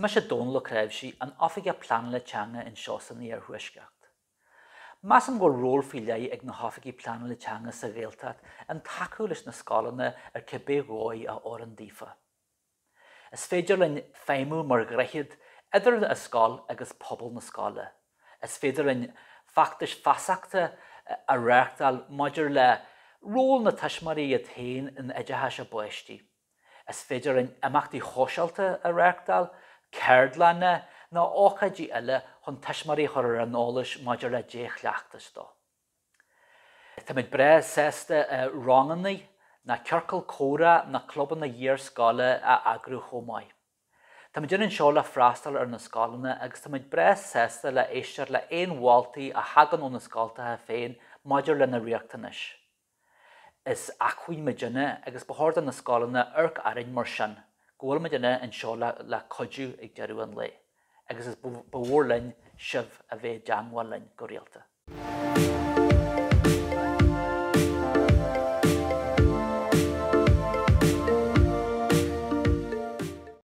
mise Dónal Ó Cnáimhsí, an Oifigeach Pleanála Teanga anseo san Iarthuaisceart. Measaim go bhfuil ról faoi leith ag na hOifigigh Pleanála Teanga sa Ghaeltacht in tacú leis na scoileanna ar cibé dhóigh a oireann daofa. Is féidir linn feidhmiú mar dhroichead idir an scoil agus pobal na scoile. Is féidir linn feachtais feasachta a reáchtáil maidir le ról na tuismitheoirí iad féin in oideachas a bpáistí. Is féidir linn imeachtaí shóisialta a reáchtáil, ceardlanna nó ócáidí eile chun tuismitheoirí a chur ar an eolas maidir le dea-chleachtas dó. Táimid breá sásta ranganna ná ciorcail comhrá ná clubanna iarscoile a eagrú chomh maith. Táimid anseo le freastal ar na scoileanna agus táimid breá sásta le éisteacht le aon mholtaí a thagann ó na scoltacha féin maidir lena riachtanais. Is acmhainn muidinne agus ba chóir do na scoileanna amharc orainn mar sin, go bhfuil muidinne anseo le cuidiú ag deireadh an lae agus is ba mhór linn sibh a bheith i dteangmháil linn go rialta.